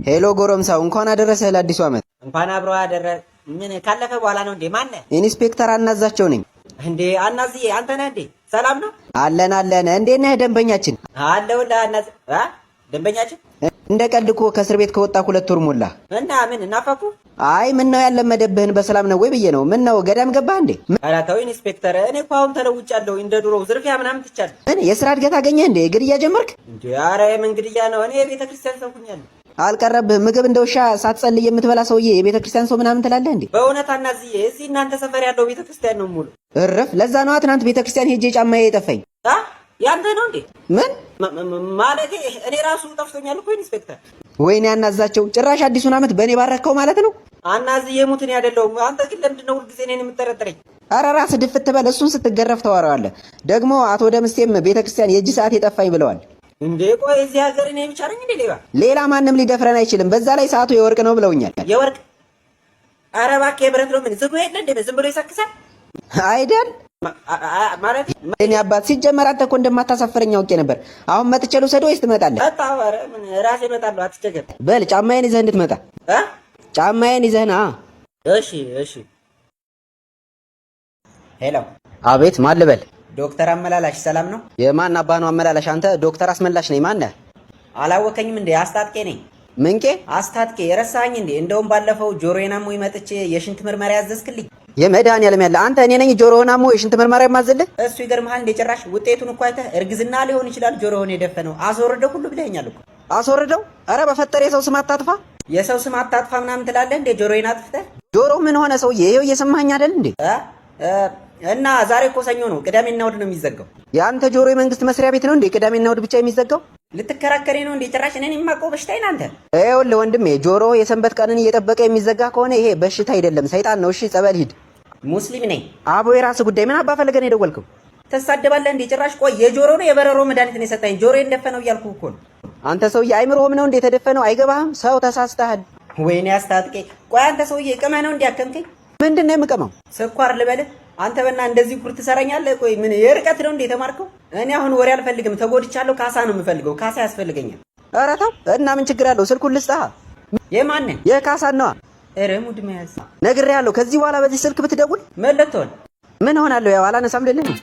Hello ጎረምሳው፣ እንኳን አደረሰህ ለአዲሱ ዓመት። እንኳን አብሮ አደረ። ምን ካለፈ በኋላ ነው እንዴ? ማነህ? ኢንስፔክተር አናዛቸው ነኝ። እንዴ አናዝዬ፣ አንተ ነህ እንዴ? ሰላም ነው? አለን አለን። እንዴት ነህ ደንበኛችን? አለሁልህ አናዝ አ ደንበኛችን። እንደ ቀልድ እኮ ከእስር ቤት ከወጣ 2 ወር ሞላ። እና ምን እናፈኩ? አይ ምን ነው ያለመደብህን በሰላም ነው ወይ ብዬ ነው። ምን ነው ገዳም ገባህ እንዴ? ኧረ ተው ኢንስፔክተር፣ እኔ እኮ አሁን ተለውጫለሁ። እንደ ድሮው ዝርፊያ ምናምን ትቻለሁ። ምን የስራ እድገት አገኘህ እንዴ? ግድያ ጀመርክ? እንዴ ኧረ የምን ግድያ ነው? እኔ የቤተ ክርስቲያን ሰው ሁኛለሁ። አልቀረብህም። ምግብ እንደ ውሻ ሳትጸልይ የምትበላ ሰውዬ የቤተ ክርስቲያን ሰው ምናምን ትላለህ እንዴ? በእውነት አናዝዬ፣ እዚህ እናንተ ሰፈር ያለው ቤተ ክርስቲያን ነው ሙሉ። እረፍ። ለዛ ነዋ ትናንት ቤተ ክርስቲያን ሄጄ ጫማዬ የጠፋኝ። አ ያንተ ነው እንዴ? ምን ማለቴ እኔ ራሱ ጠፍቶኛል እኮ ኢንስፔክተር። ወይኔ አናዛቸው፣ ጭራሽ አዲሱን ዓመት በእኔ ባረከው ማለት ነው። አናዝዬ ሙት እኔ አይደለሁም። አንተ ግን ለምንድን ነው ሁልጊዜ እኔን የምጠረጥረኝ? ኧረ ራስህ ድፍት በል። እሱን ስትገረፍ ታወራዋለህ። ደግሞ አቶ ደምስቴም ቤተ ክርስቲያን የእጅ ሰዓት የጠፋኝ ብለዋል። እንዴ ቆይ እዚህ ሀገር እኔ ብቻ ነኝ እንዴ ሌባ? ሌላ ማንም ሊደፍረን አይችልም። በዛ ላይ ሰዓቱ የወርቅ ነው ብለውኛል። የወርቅ? ኧረ እባክህ የብረት ነው። ምን ዝጉ የለ እንዴ? ዝም ብሎ ይሰክሳል አይደል? ማለት እኔ አባት ሲጀመር አንተ እኮ እንደማታሳፍረኝ አውቄ ነበር። አሁን መጥቼ ልውሰድህ ወይስ ትመጣለህ? መጣሁ። ኧረ ምን ራሴ እመጣለሁ፣ አትቸገር። በል ጫማዬን ይዘህ እንድትመጣ። እ ጫማዬን ይዘህ ና። እሺ እሺ። Hello። አቤት፣ ማን ልበል? ዶክተር አመላላሽ ሰላም ነው? የማን አባ ነው አመላላሽ? አንተ ዶክተር አስመላሽ ነኝ። ማን ነህ? አላወከኝም እንዴ? አስታጥቄ ነኝ። ምንቄ? አስታጥቄ ረሳኸኝ እንዴ? እንደውም ባለፈው ጆሮዬን አሞኝ መጥቼ የሽንት ምርመራ ያዘዝክልኝ። የመድኃኒዓለም ያለ አንተ፣ እኔ ነኝ ጆሮህን አሞ የሽንት ምርመራ የማዘልህ? እሱ ይገርምሃል እንዴ ጭራሽ ውጤቱን እኮ አይተህ እርግዝና ሊሆን ይችላል ጆሮህን የደፈነው አስወርደው ሁሉ ብለኸኛል እኮ። አስወርደው? ኧረ በፈጠረ የሰው ስም አታጥፋ። የሰው ስም አታጥፋ ምናምን ትላለህ እንዴ? ጆሮዬን አጥፍተህ ጆሮ ምን ሆነ ሰውዬ? ይኸው እየሰማኸኝ አይደል እንዴ? እ እና ዛሬ እኮ ሰኞ ነው፣ ቅዳሜና እሑድ ነው የሚዘጋው። የአንተ ጆሮ የመንግስት መስሪያ ቤት ነው እንዴ? ቅዳሜና እሑድ ብቻ የሚዘጋው? ልትከራከሬ ነው እንዴ? ጭራሽ እኔን የማውቀው በሽታዬን አንተ። ይኸውልህ ወንድሜ፣ ጆሮ የሰንበት ቀንን እየጠበቀ የሚዘጋ ከሆነ ይሄ በሽታ አይደለም ሰይጣን ነው። እሺ ጸበል ሂድ። ሙስሊም ነኝ። አቦ የራስህ ጉዳይ። ምን አባ ፈልገህ ነው የደወልከው? ትሳደባለህ እንዴ? ጭራሽ ቆይ የጆሮ ነው የበረሮ መድኃኒት ነው የሰጠኝ? ጆሮዬን ደፈነው እያልኩህ እኮ ነው። አንተ ሰውዬ አይምሮህም ነው እንዴ የተደፈነው? አይገባህም? ሰው ተሳስተሃል። ወይኔ አስታጥቄ። ቆይ አንተ ሰውዬ ቅመህ ነው እንዴ ያከምከኝ? ምንድን ነው የምቀመው? ስኳር ልበልህ? አንተ በና እንደዚህ ኩር ትሰራኛለህ? ቆይ ምን የርቀት ነው እንዴ የተማርከው? እኔ አሁን ወሬ አልፈልግም፣ ተጎድቻለሁ። ካሳ ነው የምፈልገው፣ ካሳ ያስፈልገኛል። ኧረ ተው እና ምን ችግር አለው? ስልኩን ልስጥህ። የማንን? የካሳን ነዋ። ኧረ ሙድ መያዝ። ነግሬሃለሁ። ከዚህ በኋላ በዚህ ስልክ ብትደውል ምን ልትሆን? ምን እሆናለሁ? ያው አላነሳም ልልህ ነው።